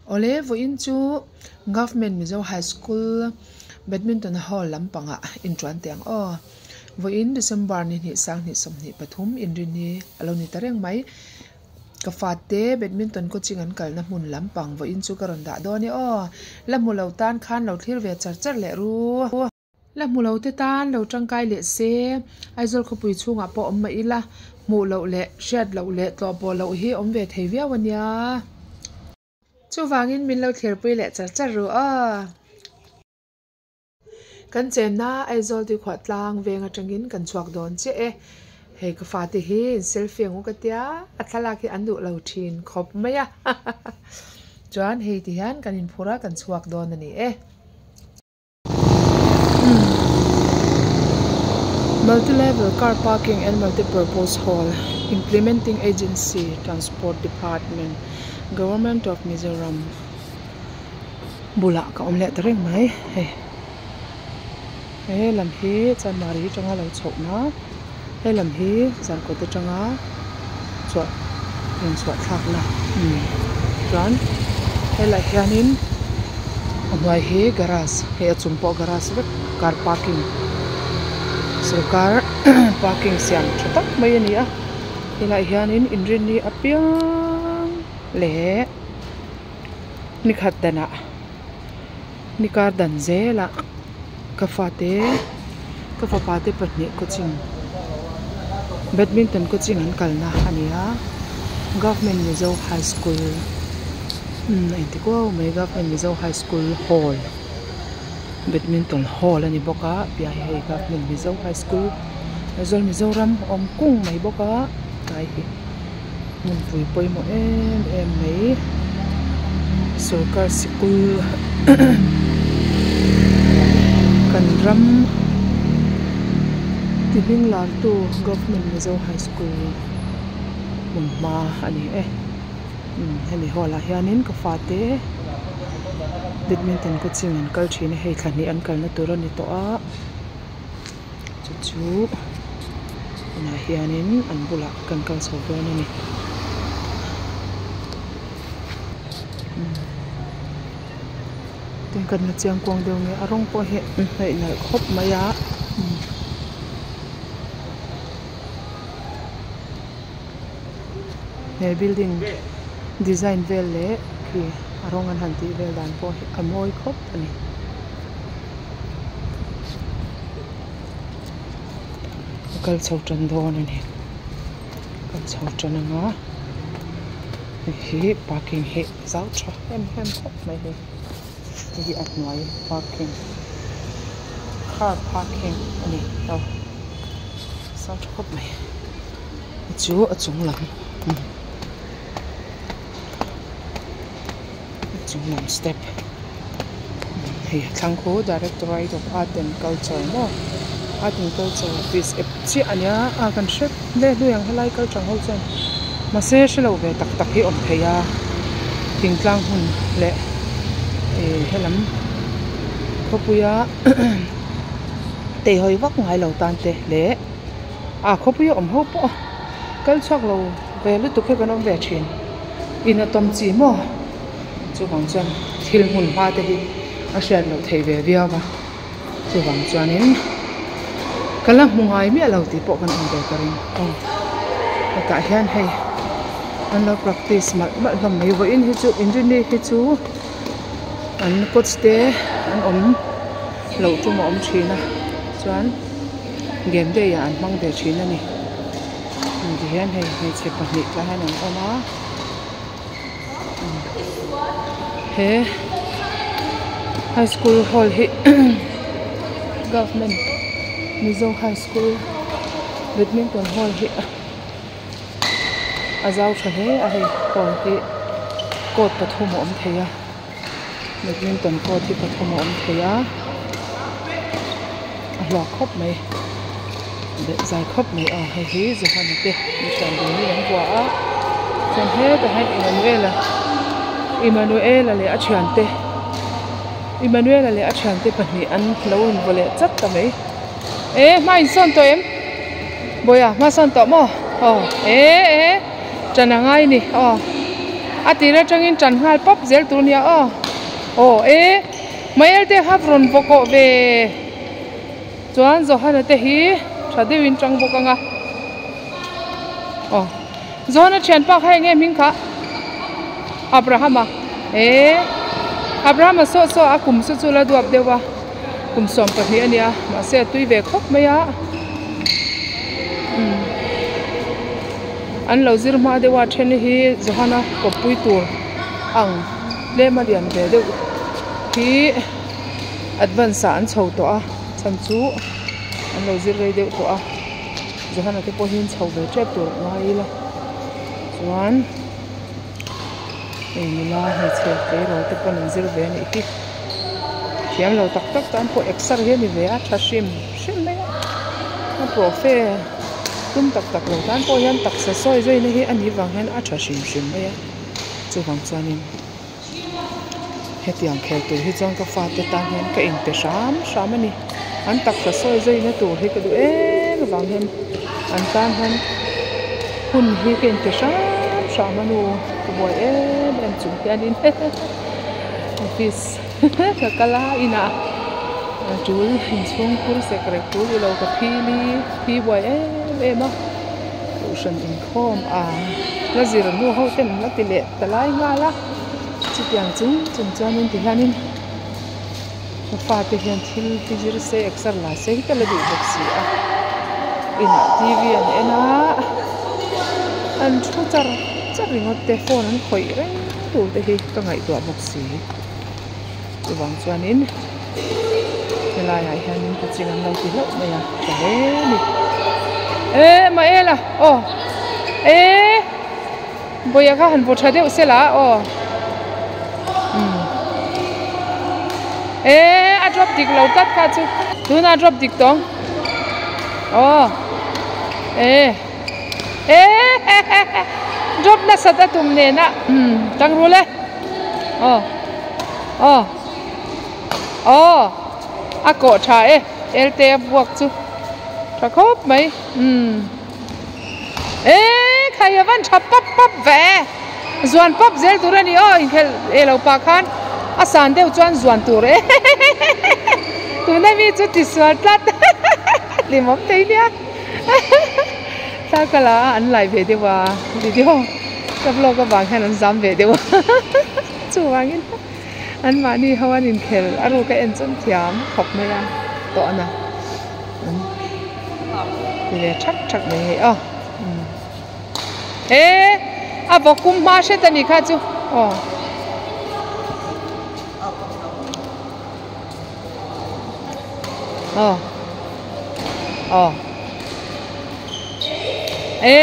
Awle vawiin chu Government Mizo High School Badminton Hall lampangah inṭuan teh ang aw. Vawiin December ni hnih sanghnih 23 inrin hi a lo ni ta reng mai. Ka fate Badminton coaching an kalna hmun lampang vawiin chu ka rawn dah dawn e aw. La hmu lo tan khan lo thlir ve char char leh ru. La hmu lo te tan lo tangkai leh se, Aizawl khawpui chhungah pawh awm mah ila, hmuh loh leh hriat loh leh tlawh pawh loh hi awm ve thei viau a nia. Chuvangin min lo thlirpui leh char char ru aw. Kan chenna Aizawl tuikhuah tlang veng atangin kan chhuak dawn chiah e. Hei ka fate hi in selfie ang u ka tia, a thlalak hi an duh lo thin khawp mai a. Chuan hei ti hian kan inphur a, kan chhuak dawn a ni e. Multi-level car parking and multi-purpose hall implementing agency transport department government of Mizoram bulah ka awm leh ta reng mai hei he lam hi chanmari atanga lo chhoh na he lam hi zarkawt atanga chhuah rawn chhuah thlak na chuan helaiah hianin a hnuai hi garage hei a chung pawh garage vek car parking sorkar parking siam tha tak mai a ni a helaiah hianin inrinni apiang leh nikhat danah nikar dan zelah ka fate ka fapa te pahnih coaching badminton coaching an kalna a ni a government mizo high school umm a inti kuau mai government mizo high school hall badminton hall a ni bawk a piah hi hei government mizo high school Aizawl mizoram awm kung mai bawk a tlai hi hmunpui pawimawh em em mai sorkar sikul kan ram ti hming lar tu government mizo high school hmun hma a ni e hemi hall ah hianin ka fate badminton coaching an kal thin a hei thla hnih an kalna tur a ni tawh a. Chu chu tunah hianin an bulah kan kal chho dawn a ni tin kan la chiang kuang deuh nge a rawng pawh hi hnaih nalh khawp mai a he building design vel leh khi a rawng an han tih vel dan pawh hi a mawi khawp a ni. A kal chho tan dawn a ni kal chho tan anga hei hi parking hi zau tha em em khawp mai hei hei hi a hnuai parking car parking a ni aw zau tha khawp mai chu a chung lam a chung lam step hei a thlang khu directorate of art and culture maw art and culture office ep chiah a nia a kan hre hle hlui ang helai culture ho chuan mahse hre lo ve tak tak hi a awm thei a thingtlang hmun leh ih helam khawpuia teihawi vak ngai lo tan te leh a khawpuia awm ho pawh kal chhuak lo ve lutuk hi kan awm ve thin. In a tawm chi maw? Chuvang chuan thil hmun hma te hi a hriat loh theih ve viau a, chuvang chuanin ka la hmu ngai miah lo tih pawh kan awm ve ka ring aw. Hetah hian hei an lo practice malh malh hlawm mai, vawiin hi chu inrinni hi chu an coach te an awm loh tum a awm thin a, chuan game day ah an hmang ve thin a ni. Ti hian hei hmeichhe pahnih tlai hian an awm a he high school hall hi government mizo high school badminton hall hi a zau tha hle a hei hall hi court pathum a awm thei a badminton court hi pathum a awm thei a a hlawk khawp mai leh zai khawp mai a hei hi Johana te mihran dun hi an vuah a chuan hetah hian Emmanuela Emmanuela leh a thiante Emmanuela leh a thiante pahnih an lo invaw leh chat ta mai e hma insawn tawh em Bawiha hma sawn tawh maw aw e e ṭan a ngai a ni aw. A tir atangin tan nghal pawp zel tur nia aw. Aw e Mael te kha rawn vaw kawh ve chuan Johana te hi tha deuhin tang bawk ang a. Aw Johana thianpa kha enge hming kha? Abrahama e Abrahama saw saw a kum chu chu la duap deuh a kum 12 a nia mahse a tui ve khawp mai a. Umm an lo zir hma deuh a then hi Johana kawppui tur ang tlem a lian ve deuh hi advance ah an chho tawh a chhan chu an lo zir rei deuh tawh a Johana te pawh hi an chho ve tep tur a ngai ila chuan hei nula hmeichhe tleirawl te pawn an zir ve a nih hi thiam lo tak tak tan pawh exer hi a ni ve a tha hrim hrim mai a a profe tum tak tak lo tan pawh hian taksa sawi zui na hi a nih vang hian a tha hrim hrim mai a chuvang chuanin hetiang khel tur hi chuan ka fate tan hian ka inpe hram hram a ni an taksa sawi zui na tur hi ka duh em avang hian an tan hian hun hi ka inpe hram hram a nu ka buai em em chung hianin office ka kal a inah tul inchhung khur sek rek tul ilo ka phili phi buai em em a kohhran inkhawm a la zir nu ho ten an la ti leh ta lai nghal a chutiang chung chung chuanin ti hianin ka fate hian thil hi zir se exer la se hi ka la duh bawk si a inah t v an en a an thu char char ringawt te phone an khawih reng tur te hi ka ngaihtuah bawk si chuvang chuanin helai ah hianin coaching an lo ti hlauh mai a tha hle a ni e Maela aw e. Vawiah kha han vaw tha deuh se la aw umm e a drop dik lo tlat kha chu tunah a drop dik tawng aw e e drop nasat a tum nena umm tang rul e aw aw aw a kawh tha e elte a vuak chu tha khawp mai umm. E khai a van tha pap pap ve zuan pap zel tur a ni aw inkhelh eh lo pah khan a san deuh chuan zuan tur e tuna mi chu ti sual tlat hlimawm thei nia thla ka la a an lai ve deuh a video ka vlog avang hian an zam ve deuh a chuvangin an mahni ho an inkhelh a ruk a en chuan thiam khawp mai a tawhna. Ti ve thak thak mai hei aw e a vawk kum hma hret a ni kha chu aw aw aw e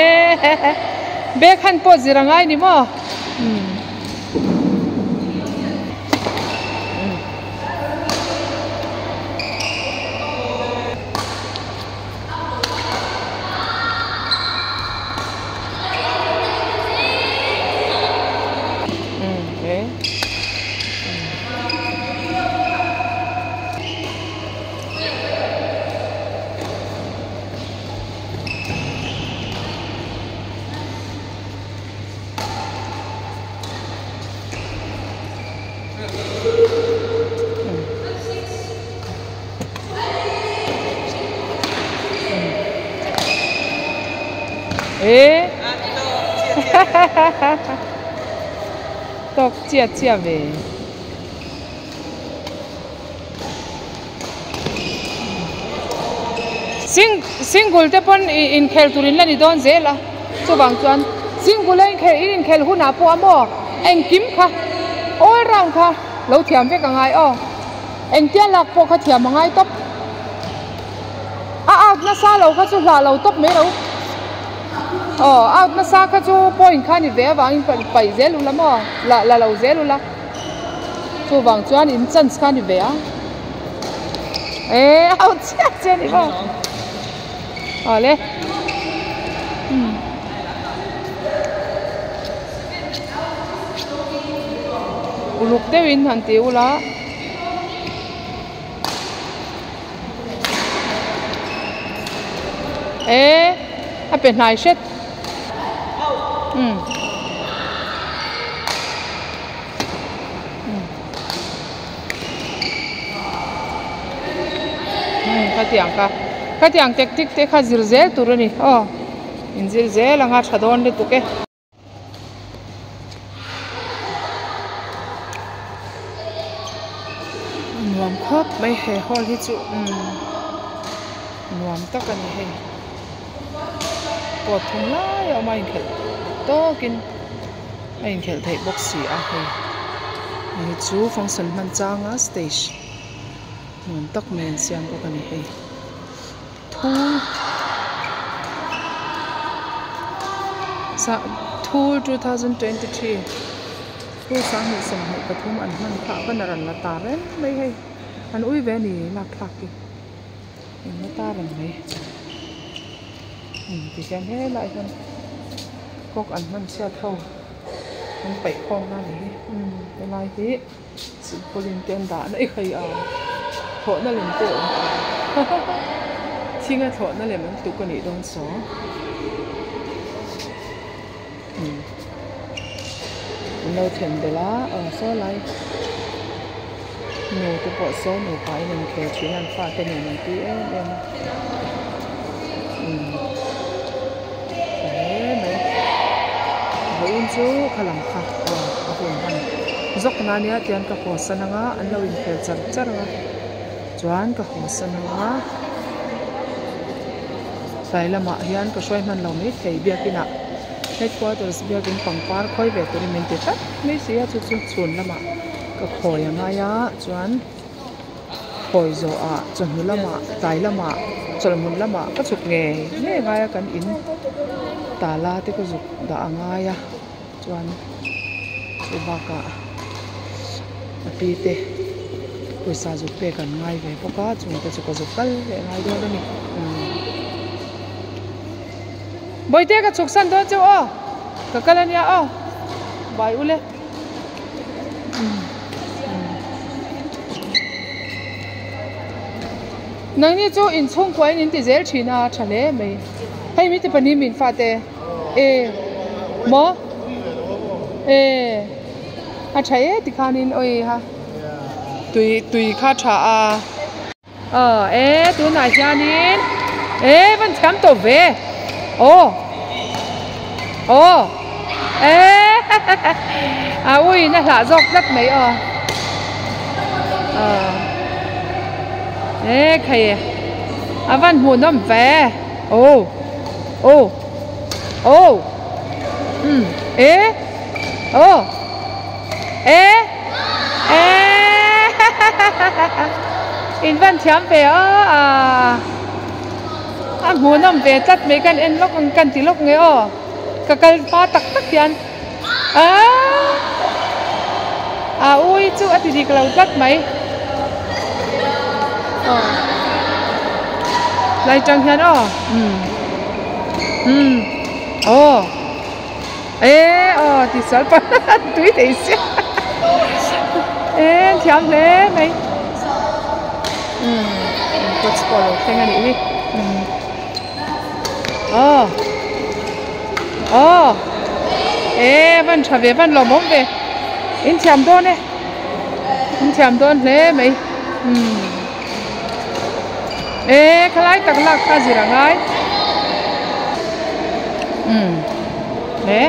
bag han pawh zir a ngai ni maw umm. E tawk chiah chiah ve. Sing single te pawn ih inkhel tur in la ni dawn zel a chuvang chuan single a inkhel in inkhel hunah pawh a maw engkim kha all round kha lo thiam vek a ngai aw engtia lak pawh kha thiam a ngai tawp a out nasa lo kha chu hlah lo tawp mai ro aw out nasa kha chu point kha ni ve avangin paih zel ula maw la la lo zel ula. Chuvang chuan in chance kha a ni ve a e au chiah chiah a ni maw awle umm uluk deuhin han ti ula. E a pe hnai hret umm. Khatiang kha khatiang tactic te kha zir zel tur a ni aw in zir zel anga tha dawn lutuk e. Nuam khawp mai he hall hi chu umm nuam tak a ni hei court thum lai a awm a inkhelh tawkin a inkhelh theih bawk si a hei hei hi chu function hman changa stage nuam tak mai an siam bawk a ni hei thul thul 2023 thul 2023 an hman phah banner an la tar reng mai hei an ui ve a ni lak thlak hi an la tar reng mai ti hian helaiah hian kawk an hman chhiat ho an paih khawm na a ni hi helai hi. Silpaulin te an dah na hei a thlawhna lem te a awm thinga thlawhna lem an tuk a nih dawn saw umm an lo thlen belh a aw saw lai nu te pawh saw nupa in an khel thin a an fate nen an tui em em a umm tha hle mai vawiin chu khalam kha aw a hun hman. Zawk na nia tian ka haw san anga an lo inkhel char char anga chuan ka haw san anga tlai lamah hian ka hruai hman lo maithei biakin ah headquarters biakin pangpar khawi ve turin min ti tlat mai si a chu chu chhun lamah ka khawi a ngai a chuan khawi zawh ah chawhnu lamah tlai lamah chawlhmun lamah ka chhuk ngei ngei a ngai a kan in tala te ka zuk dah a ngai a. Chuan chu bakah a pi te pawisa zuk pek an ngai ve bawk a chung te chu ka zuk kal leh ngai dawn a ni Bawihte ka chhuk san dawn chu aw ka kal ania aw bai ule nangni chu inchhungkua in inti zel thin a tha hle mai hei mi te pahnih min fate. E maw e a tha e tikhanin awi ha tui tui kha tha a aw e tunah hianin e van thiam tawh ve aw aw e a uiin a hlah zawk tlat mai aw aw e khai a van hmuhnawm ve. Aw aw aw umm e aw e e in van thiam ve a a a hmuhnawm ve tlat mai kan en lawk ang kan ti lawk nge aw ka kal hma tak tak hian aaa a ui chu a ti dik lo tlat mai aw lai tang hian aw umm umm aw e aw ti sual pah tui thei sia e thiam hle mai umm coach pawh a lo thleng a nih hi umm. Aw aw e van tha ve van lawmawm ve in thiam dawn e in thiam dawn hle mai umm e khalai tak lak kha zir a ngai umm e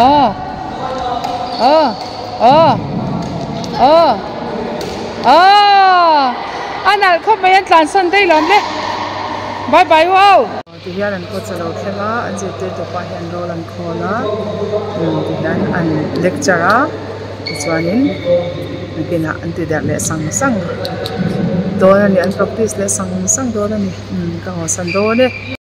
aw aw aw aw aw. A nalh khawp mai an tlansan daih lo le bye bye u aw. Ti hian an coach a lo thleng a an zirtirtu pah hian roll an khawl a ti hian an lecture a tichuanin nakinah an ti darh leh sang sang dawn a ni an practice leh sang sang dawn a ni ka haw san dawn e.